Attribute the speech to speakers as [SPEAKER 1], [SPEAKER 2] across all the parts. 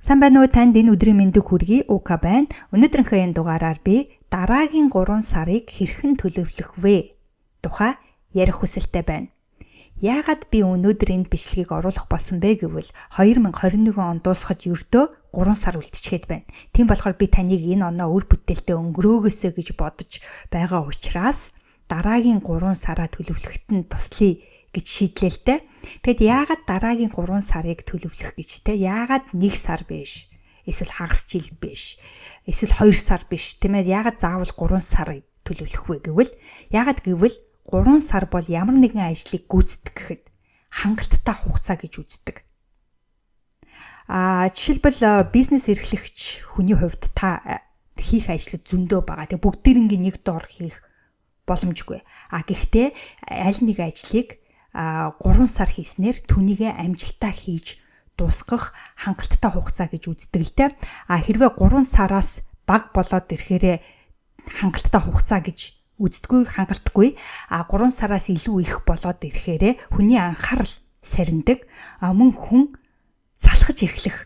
[SPEAKER 1] Сайн байна уу, танд энэ өдрийн мэндийг хүргэе. Ука байна. Өнөөдрийнхөө энэ дугаараар би дараагийн 3 сарыг хэрхэн төлөвлөх вэ тухай ярих хүсэлтэй байна. Яагаад би өнөөдөр энэ бичлэгийг оруулах болсон бэ гэвэл 2021 он дуусахад ердөө 3 сар үлдчихэд байна. Тийм болохоор би таныг энэ оноо үр бүтээлтэй өнгөрөөгөөсэй гэж бодож байгаа учраас дараагийн 3 сараа төлөвлөхөд нь туслая гэж шийдлээ л дээ. Тэгэд яагаад дараагийн 3 сарыг төлөвлөх гэж те? Яагаад 1 сар биш? Эсвэл хагас жил биш? Эсвэл 2 сар биш, тийм ээ? Яагаад заавал 3 сарыг төлөвлөх вэ гэвэл, яагаад гэвэл 3 сар бол ямар нэгэн ажлыг гүйцэтгэхэд хангалттай хугацаа гэж үздэг. А жишээлбэл, бизнес эрхлэгч хүний хувьд та хийх ажлууд зөндөө байгаа. Тэг бүгдээрингийн нэг дор хийх боломжгүй. А гэхдээ аль нэг ажлыг 3 сар хийснээр түүнийгээ амжилтаа хийж дуусгах хангалттай хугацаа гэж үздэг л дээ. А хэрвээ 3 сараас бага болоод ирэхээрээ хангалттай хугацаа гэж үздэггүй, хангалтгүй. А 3 сараас илүү их болоод ирэхээрээ хүний анхаарал сарндаг. А мөн хүн залхаж эхлэх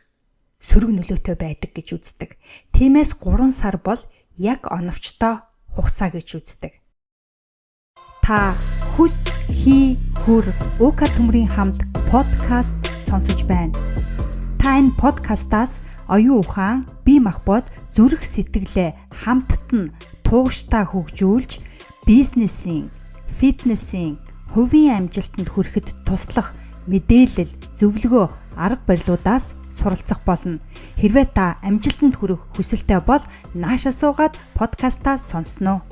[SPEAKER 1] сөрөг нөлөөтэй байдаг гэж үздэг. Тиймээс 3 сар бол яг оновчтой хугацаа гэж үздэг. Та Хүс, хий, хүр Ука төмрийн хамт подкаст сонсож байна. Та энэ подкастаас оюун ухаан, бие махбод, зүрх сэтгэлээ хамтд нь тууштай хөгжүүлж бизнесийн, фитнесийн, хувийн амжилтанд хүрэхэд туслах мэдээлэл, зөвлөгөө, арга барилуудаас суралцах болно. Хэрвээ та амжилтанд хүрэх хүсэлтэй бол нааша суугаад подкастаа сонсноо.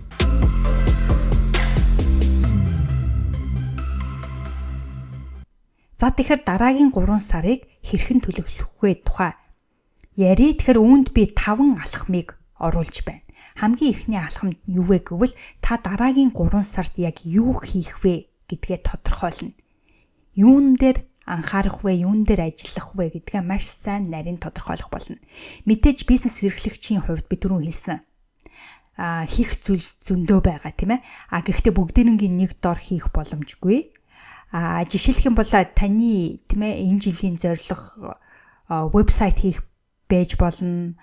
[SPEAKER 1] За, тэгэхээр дараагийн 3 сарыг хэрхэн төлөвлөх вэ тухай ярья. Тэгэхээр үүнд би 5 алхмыг оруулж байна. Хамгийн эхний алхам юу вэ гэвэл та дараагийн 3 сард яг юу хийх вэ гэдгээ тодорхойлно. Юун дээр анхаарах вэ, юун дээр ажиллах вэ гэдгээ маш сайн нарийн тодорхойлох болно. Мэдээж бизнес эрхлэгчийн хувьд би түрүүн хэлсэн хийх зүйл зөндөө байгаа, тийм ээ. А гэхдээ бүгдээрингийн нэг дор хийх боломжгүй. А жишээлх юм бол таны, тийм ээ, энэ жилийн зорилго вебсайт хийх байж болно.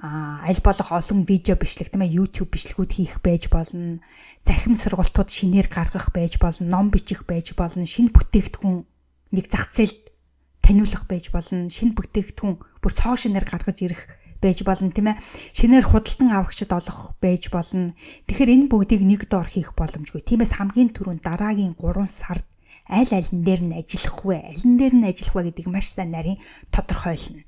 [SPEAKER 1] А аль болох олон видео бичлэг, тийм ээ, YouTube бичлэгүүд хийх байж болно. Захим сургалтууд шинээр гаргах байж болно, ном бичих байж болно, шинэ бүтээгдэхүүн нэг зах зээлд таниулах байж болно, шинэ бүтээгдэхүүн бүр цоо шинээр гаргаж ирэх байж болно, тийм ээ. Шинээр худалдан авагчид олох байж болно. Тэгэхээр энэ бүгдийг нэг дор хийх боломжгүй. Тиймээс хамгийн түрүүнд дараагийн 3 сард аль алин дээр нь ажиллах вэ? Алин дээр нь ажиллах вэ гэдгийг маш сайн нарийн тодорхойлно.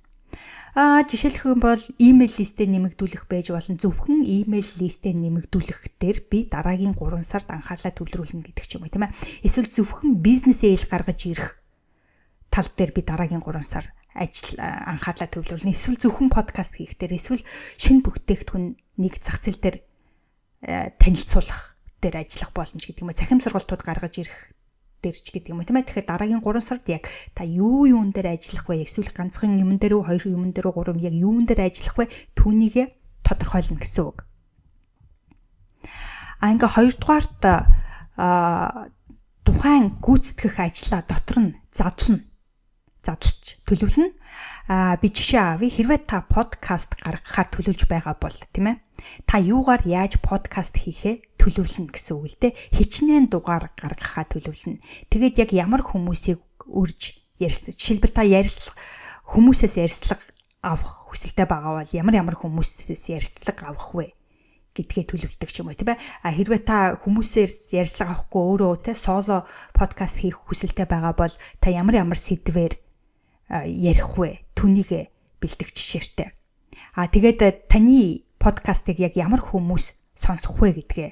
[SPEAKER 1] А жишээлх юм бол имэйл листээ нэмэгдүүлэх байж болно. Зөвхөн имэйл листээ нэмэгдүүлэх дээр би дараагийн 3 сард анхаарлаа төвлөрүүлнэ гэдэг ч юм уу, тийм ээ. Эсвэл зөвхөн бизнесээ ил гаргаж ирэх тал дээр би дараагийн 3 сар ажил анхаарлаа төвлөрүүлнэ. Эсвэл зөвхөн подкаст хийх дээр, эсвэл шинэ бүтээгдэхүүн нэг зах зээл дээр танилцуулах дээр ажиллах болно ч гэдэг юм уу. Цахим сургалтууд гаргаж ирэх дээр ч гэдэг юм уу, тийм ээ. Тэгэхээр дараагийн 3 сард яг та юу юун дээр ажиллах вэ? Эсвэл ганцхан юмн дээр үү, хоёр юмн дээр үү, гурван, яг юун дээр ажиллах вэ? Түүнийгээ тодорхойлно гэсэн үг. А ингээ хоёрдугаарт тухайн гүйцэтгэх ажлаа дотор нь задлана. Задлж төлөвлөнө. А би жишээ авъя. Хэрвээ та подкаст гаргахаар төлөвлөж байгаа бол, тийм ээ. Та юугаар яаж подкаст хийхээ төлөвлөнө гэсэн үг л дээ. Хичнээн дугаар гаргахаа төлөвлөнө. Тэгээд яг ямар хүмүүсийг урьж ярьсан. Жишээлбэл, та ярилцлага, хүмүүсээс ярилцлага авах хүсэлтэй байгаа бол ямар ямар хүмүүсээс ярилцлага авах вэ гэдгээ төлөвлөдөг ч юм уу, тийм ээ. А хэрвээ та хүмүүсээс ярилцлага авахгүй өөрөө те соло подкаст хийх хүсэлтэй байгаа бол та ямар ямар сэдвээр ярих вэ? Түүнийг бэлдэх жишээртэй. А тэгээд таны подкастыг яг ямар хүмүүс сонсох вэ гэдгээ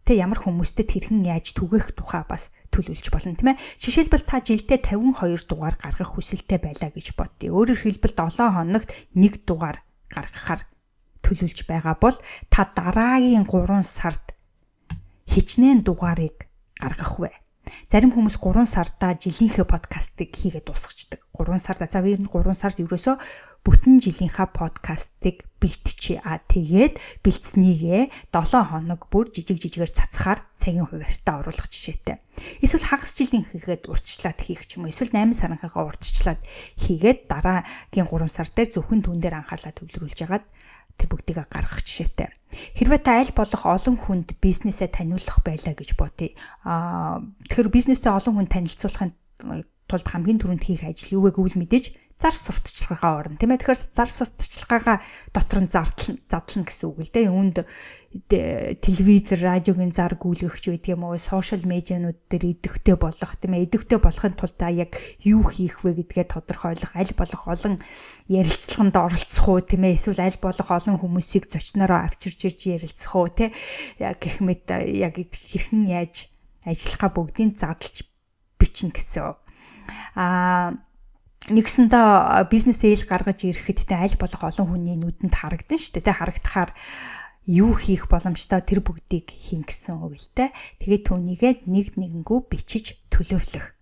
[SPEAKER 1] тэ ямар хүмүүстэд хэрхэн яаж түгээх тухай бас төлөвлөж болно, тийм ээ. Жишээлбэл, та жилдээ 52 дугаар гаргах хүсэлтэй байлаа гэж бодъё. Өөрөөр хэлбэл, 7 хоногт 1 дугаар гаргахаар төлөвлөж байгаа бол та дараагийн 3 сард хичнээн дугаарыг гаргах вэ? Зарим хүмүүс 3 сарда жилийнхээ подкастыг хийгээд дуусгачихдаг. 3 сарда, за би 3 сард ерөөсөө бүтэн жилийнхаа подкастыг бэлтчихье. А тэгээд бэлтснийгээ 7 хоног бүр жижиг жижигээр цацхаар цагийн хуваарьтаа оруулах жишээтэй. Эсвэл хагас жилийн хийгээд урьдчилаад хийх ч юм уу. Эсвэл 8 сарынхаа урьдчилаад хийгээд дараагийн 3 сар дээр зөвхөн түн дээр анхаарлаа төвлөрүүлж ягаад тэр бүгдийг гаргах жишээтэй. Хэрвээ та аль болох олон хүнд бизнесээ таниулах байлаа гэж бодъё. Тэгэхээр бизнесээ олон хүнд танилцуулахын тулд хамгийн түрүүнд хийх ажил юу вэ гэвэл мэдээж зар сурталчилгаагаа орно, тийм ээ. Тэгэхээр зар сурталчилгаагаа дотор нь задлана гэсэн үг л дээ. Үүнд телевизэр, радиогийн зар гүйлгэгч байдаг юм уу, сошиал медианууд дээр идэвхтэй болох, тийм ээ. Идэвхтэй болохын тулд та яг юу хийх вэ гэдгээ тодорхойлох, аль болох олон ярилцлаганд оролцох уу, тийм ээ. Эсвэл аль болох олон хүмүүсийг зочноороо авчирч ирж ярилцах уу, тийм яг гэх мэт яг хэрхэн яаж ажиллахаа бүгдийг задлж бичнэ гэсэн. Нэгсэндээ бизнес ээл гаргаж ирэхэд тэ аль болох олон хүний нүдэнд харагдан шүү дээ. Тэ харагдахаар юу хийх боломжтой, тэр бүгдийг хийн гэсэн үг л тэ. Тэгээд түүнийгээ нэг нэгэнгүү бичиж төлөвлөх.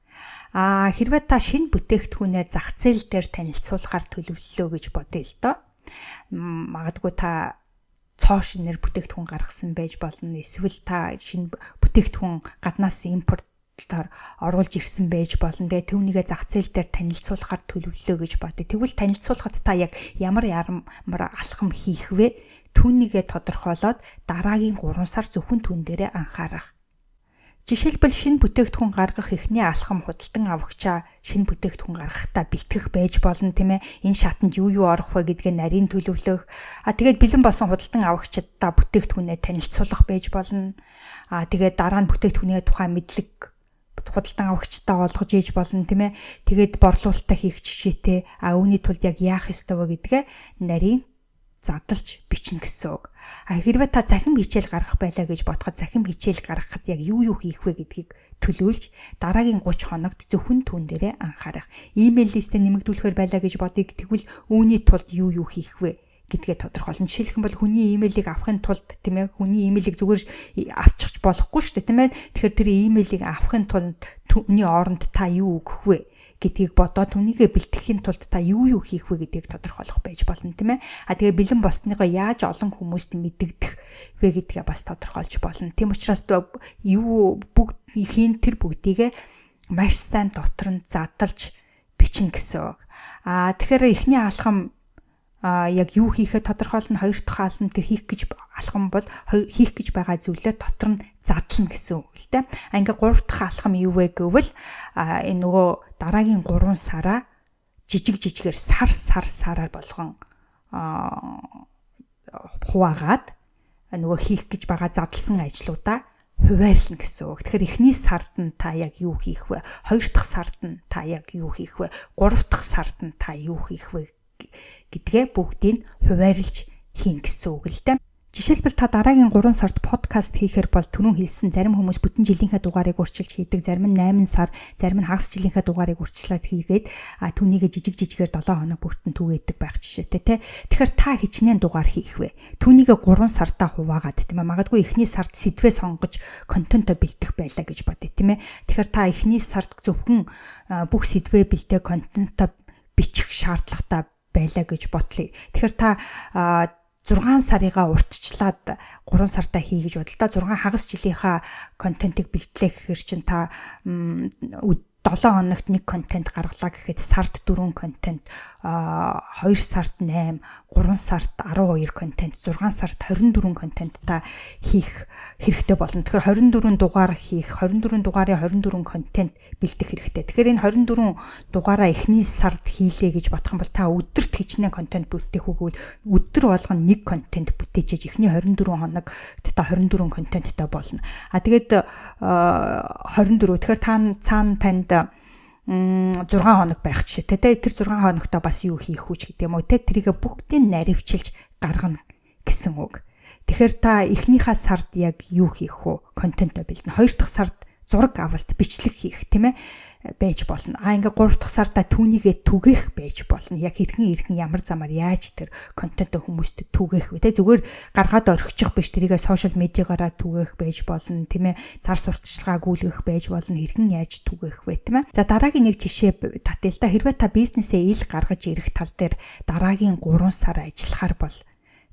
[SPEAKER 1] Хэрвээ та шинэ бүтээгдэхүүнээ зах зээл дээр танилцуулахаар төлөвлөлөө гэж бодъё л доо. Магадгүй та цоо шинээр бүтээгдэхүүн гаргасан байж болно. Эсвэл та шинэ бүтээгдэхүүн гаднаас импорт талаар оруулж ирсэн байж болно. Тэгээ түүнийгээ зах зээл дээр танилцуулахаар төлөвлөлөө гэж бодъё. Тэгвэл танилцуулахад та яг ямар ямар алхам хийх вэ? Түүнийгээ тодорхойлоод дараагийн 3 сар зөвхөн түүн дээрээ анхаарах. Жишээлбэл, шинэ бүтээгдэхүүн гаргах эхний алхам худалдан авагчаа шинэ бүтээгдэхүүн гаргахтаа бэлтгэх байж болно, тийм ээ. Энэ шатанд юу юу орох вэ гэдгээ нарийн төлөвлөх. Тэгээд бэлэн болсон худалдан авагчдаа бүтээгдэхүүнээ танилцуулах байж болно. Тэгээд дараа нь бүтээгдэхүүний тухай мэдлэг худалдан авагчтай олгож ээж болно, тийм ээ. Тэгээд борлуулалтаа хийх жишээтэй. Үүний тулд яг яах ёстой вэ гэдгээ нарийн задалж бичнэ гэсэн үг. Хэрвээ та захин хичээл гаргах байлаа гэж бодоход, захин хичээл гаргахад яг юу юу хийх вэ гэдгийг төлөвлөж дараагийн 30 хоногт зөвхөн түүн дээрээ анхаарах. Имэйл листээ нэмэгдүүлэхээр байлаа гэж бодъё. Тэгвэл үүний тулд юу юу хийх вэ гэдгээ тодорхойлно. Жишээлх юм бол хүний имэйлийг авахын тулд, тийм ээ, хүний имэйлийг зүгээр авчих болохгүй шүү дээ, тийм ээ. Тэгэхээр тэр имэйлийг авахын тулд түүний оронд та юу өгөх вэ гэдгийг бодоод, түүнийгээ бэлтгэхийн тулд та юу юу хийх вэ гэдгийг тодорхойлох байж болно, тийм ээ. Тэгээ бэлэн болсныгоо яаж олон хүмүүст мэдэгдэх вэ гэдгээ бас тодорхойлж болно. Тийм учраас юу бүгд хийн, тэр бүгдийгээ маш сайн дотор нь задалж бичнэ гэсэн үг. Тэгэхээр эхний алхам яг юу хийхээ тодорхойлно, хоёр дахь алхам тэр хийх гэж алхам бол хийх гэж байгаа зүйлээ дотор нь задлана гэсэн үг л дээ. Ингээ гурав дахь алхам юу вэ гэвэл энэ нөгөө дараагийн 3 сараа жижиг жижигээр сар сар сараар болгон хуваагаад нөгөө хийх гэж байгаа задлсан ажлуудаа хуваарлна гэсэн үг. Тэгэхээр эхний сард нь та яг юу хийх вэ? Хоёр дахь сард нь та яг юу хийх вэ? Гурав дахь сард нь та юу хийх вэ гэдгээ бүгдийг хуваарлж хийн гэсэн үг л дээ. Жишээлбэл, та дараагийн 3 сард подкаст хийхээр бол түрүүн хэлсэн зарим хүмүүс бүтэн жилийнхээ дугаарыг урьдчилж хийдэг, зарим нь 8 сар, зарим нь хагас жилийнхээ дугаарыг урьдчилаад хийгээд түүнийгээ жижиг жижигээр 7 хоног бүртэн түгээдэг байх жишээтэй, тий. Тэгэхээр та хичнээн дугаар хийх вэ? Түүнийгээ 3 сартаа хуваагаад, тийм ээ. Магадгүй эхний сард сэдвээ сонгож контентоо бэлдэх байлаа гэж бодъё, тийм ээ. Тэгэхээр та эхний сард зөвхөн бүх сэдвээ бэлдээ, контентоо бичих шаардлагатай байлаа гэж бодлоо. Тэгэхээр та 6 сарыгаа урьдчилаад 3 сартаа хий гэж бодлоо. 6 хагас жилийнхаа контентыг бэлтлээ гэхээр чинь та 7 хоногт нэг контент гаргалаа гэхэд сард 4 контент, 2 сард 8, 3 сард 12 контент, 6 сард 24 контент та хийх хэрэгтэй болно. Тэгэхээр 24 дугаар хийх, 24 дугаарын 24 контент бэлдэх хэрэгтэй. Тэгэхээр энэ 24 дугаараа эхний сард хийлээ гэж бодох юм бол та өдөрт хичнээн контент бүтээх үгүй, өдөр болгоно нэг контент бүтээжээж эхний 24 хоног та 24 контенттай болно. Тэгээд 24, тэгэхээр та цаана танд 6 хоног байх жишээтэй, те, тэр 6 хоногтоо бас юу хийх үү ч гэдэг юм уу, те, тэрийгэ бүгдийг наривчилж гаргана гэсэн үг. Тэгэхээр та эхнийхээ сард яг юу хийх вэ? Контентоо бэлдэнэ. Хоёр дахь сард зураг авалт, бичлэг хийх, тийм ээ. байж болно. А ингээ 3 дахь сарда түүнийгээ түгэх байж болно. Яг хэрхэн ирхэн ямар замаар яаж тэр контентоо хүмүүст түгээх вэ? Тэ, зүгээр гаргаад орхичих биш, тэрийгээ social media гаараа түгээх байж болно, тийм ээ. Зар сурталчилгаа гүйлгэх байж болно. Хэрхэн яаж түгээх вэ, тийм ээ. За, дараагийн нэг жишээ татъя л да. Хэрвээ та бизнесээ ил гаргаж ирэх тал дээр дараагийн 3 сар ажиллахаар бол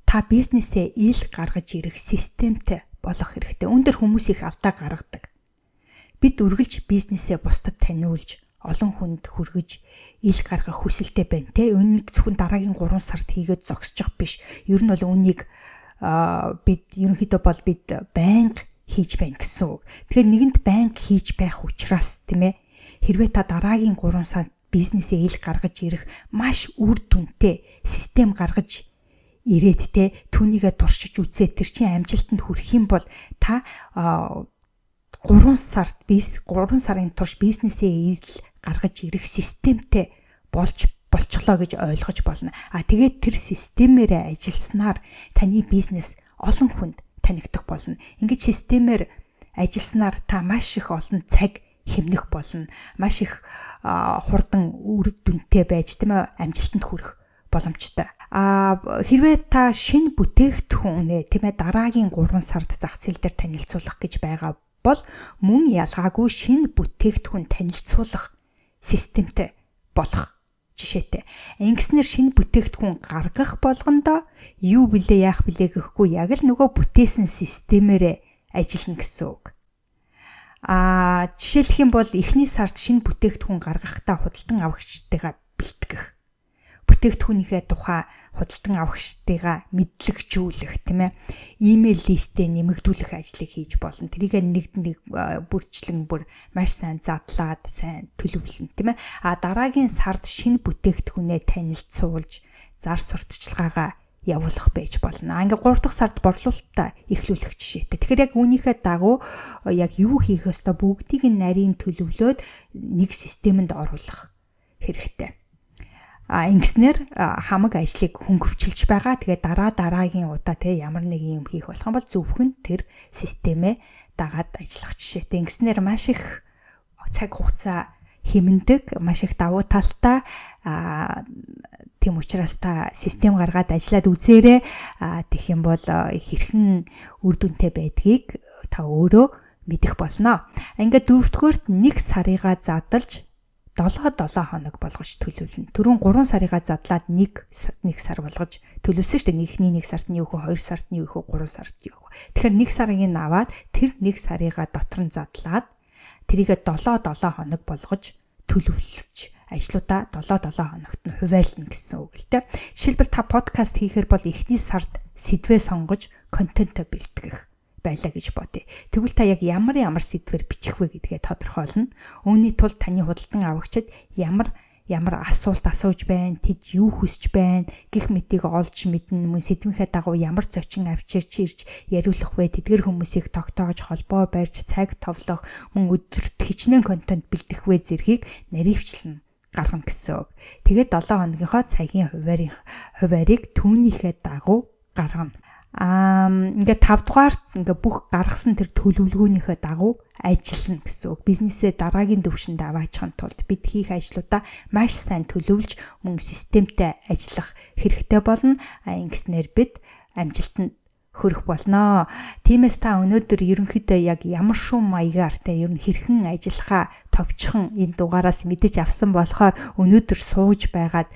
[SPEAKER 1] та бизнесээ ил гаргаж ирэх системтэй болох хэрэгтэй. Өндөр хүмүүс их алдаа гаргадаг. Бид үргэлж бизнесээ бусдад таниулж, олон хүнд хүргэж ил гаргах хүсэлтэй байна те. Үүнийг зөвхөн дараагийн 3 сард хийгээд зогсчих биш. Ер нь бол үүнийг бид ерөнхийдөө бол бид байнга хийж байна гэсэн үг. Тэгэхээр нэгэнд байнга хийж байх учраас, тийм ээ, хэрвээ та дараагийн 3 сард бизнесээ ил гаргаж ирэх маш үр дүнтэй систем гаргаж ирээд те, түүнийгээ туршиж үзээ, тэр чинь амжилтанд хүрэх юм бол та 3 сарын турш бизнесээ ил гаргаж ирэх системтэй болж болчихлоо гэж ойлгож болно. А тэгээд тэр системээрээ ажилласнаар таны бизнес олон хүнд танигдах болно. Ингэж системээр ажилласнаар та маш их олон цаг хэмнэх болно. Маш их хурдан үр дүнтэй байж, тийм ээ, амжилтанд хүрэх боломжтой. А хэрвээ та шинэ бүтээгдэхүүнээ, тийм ээ, дараагийн 3 сард зах зээл дээр танилцуулах гэж байгаа бол мөн ялгаагүй шинэ бүтээгдэхүүн танилцуулах системтэй болох жишээтэй. Ингэснээр шинэ бүтээгдэхүүн гаргах болгондоо юу билээ, яах билээ гэхгүй яг л нөгөө бүтээсэн системээрээ ажиллана гэсэн үг. А жишээлэх юм бол эхний сард шинэ бүтээгдэхүүн гаргахдаа худалдан авагчдыгаа бэлтгэх, бүтээгдэхүүнийхээ тухай худалдан авагчдыгаа мэдлэгжүүлэх, тийм ээ, имэйл list ээ нэмэгдүүлэх ажлыг хийж болно. Тэрийг нэг нэг бүрчлэн бүр маш сайн задлаад, сайн төлөвлөнө, тийм ээ. А дараагийн сард шинэ бүтээгдэхүүнээ танилцуулж зар сурталчилгаагаа явуулах байж болно. А ингээ 3 дахь сард борлуулалтаа эхлүүлэх жишээтэй. Тэгэхээр яг үүнийхээ дагуу яг юу хийх ёстой бүгдийг нь нарийн төлөвлөөд нэг системэнд оруулах хэрэгтэй. А ингэснээр хамаг ажлыг хөнгөвчилж байгаа. Тэгээ дараа дараагийн удаа те, ямар нэгэн юм хийх болох юм бол зөвхөн тэр системээ дагаад ажиллах жишээтэй. Ингэснээр маш их цаг хугацаа хэмнэдэг, маш их давуу талтай. Тийм учраас та систем гаргаад ажиллаад үзээрэй. Тэгэх юм бол хэрхэн үр дүнтэй байдгийг та өөрөө мэдэх болно. Ингээд дөрөвдүгээрт нэг сарыгаа задалж 7 7 хоног болгож төлөвлөнө. Түрүүн 3 сарыгаа задлаад 1 1 сар болгож төлөвлөсөн шүү дээ. Эхний 1 сард нь юу хөө, 2 сард нь юу хөө, 3 сард юу хөө. Тэгэхээр 1 сарыг нь аваад тэр 1 сарыгаа дотор нь задлаад тэрийгэ 7 7 хоног болгож төлөвлөж ажлуудаа 7 7 хоногт нь хуваарлна гэсэн үг л дээ. Жишээлбэл, та подкаст хийхээр бол эхний сард сэдвээ сонгож контентоо бэлтгэх байлаа гэж бодъё. Тэгвэл та яг ямар ямар сэдвээр бичих вэ гэдгээ тодорхойлно. Үүний тулд таны худалдан авагчид ямар ямар асуулт асууж байна, тэд юу хүсэж байна гэх мэтийг олж мэднэ. Мөн сэдвийнхээ дагуу ямар зочин авчирч ирж яриулах вэ? Тэдгэр хүмүүсийг тогтоож, холбоо барьж, цаг товлох, мөн өдөрт хичнээн контент бэлдэх вэ зэргийг наривчлан гаргана гэсэн үг. Тэгээд 7 хоногийнхоо цагийн хуваарийг түүнийхээ дагуу гаргана. Ингээд 5 дугаарт ингээ бүх гаргасан тэр төлөвлөгөөнийхөө дагуу ажиллана гэсэн үг. Бизнесээ дараагийн түвшинд аваачихын тулд бид хийх ажлуудаа маш сайн төлөвлөж, мөн системтэй ажиллах хэрэгтэй болно. А ингэснээр бид амжилтанд хүрэх болно. Тиймээс та өнөөдөр ерөнхийдөө яг ямар шум маягаар те, ер нь хэрхэн ажиллахаа товчхон энэ дугаараас мэдэж авсан болохоор өнөөдөр сууж байгаад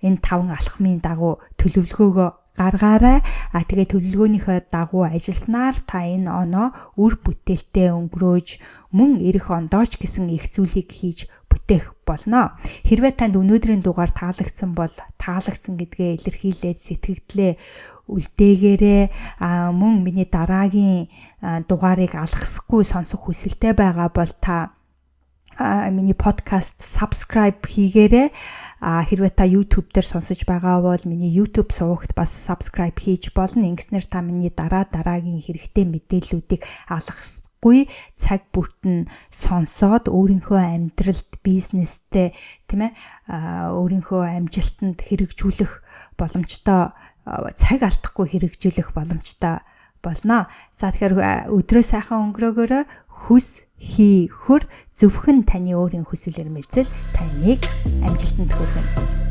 [SPEAKER 1] энэ таван алхмын дагуу төлөвлөгөөгөө гаргаарай. А тэгээ төлөвлөгөөнийхөө дагуу ажилласнаар та энэ оноо үр бүтээлтэй өнгөрөөж, мөн ирэх ондоо ч гэсэн их зүйлийг хийж бүтээх болно. Хэрвээ танд өнөөдрийн дугаар таалагдсан бол таалагдсан гэдгээ илэрхийлээд сэтгэгдлээ үлдээгээрэй. А мөн миний дараагийн дугаарыг алгасгүй сонсох хүсэлтэй байгаа бол та миний подкаст subscribe хийгээрэй. А хэрвээ та YouTube дээр сонсож байгаа бол миний YouTube сувагт бас subscribe хийж болно. Ингэснээр та миний дараа дараагийн хэрэгтэй мэдээллүүдийг алгасгүй цаг бүрт нь сонсоод өөрийнхөө амьдралд, бизнестэй, тийм ээ, өөрийнхөө амжилтанд хэрэгжүүлэх боломжтой, цаг алдахгүй хэрэгжүүлэх боломжтой болно. За, тэгэхээр өдрөө сайхан өнгөрөөгөөрэй. Хүс, хий, хөр зөвхөн таны өөрийн хүсэл эрмэлзэл таныг амжилтанд хүргэнэ.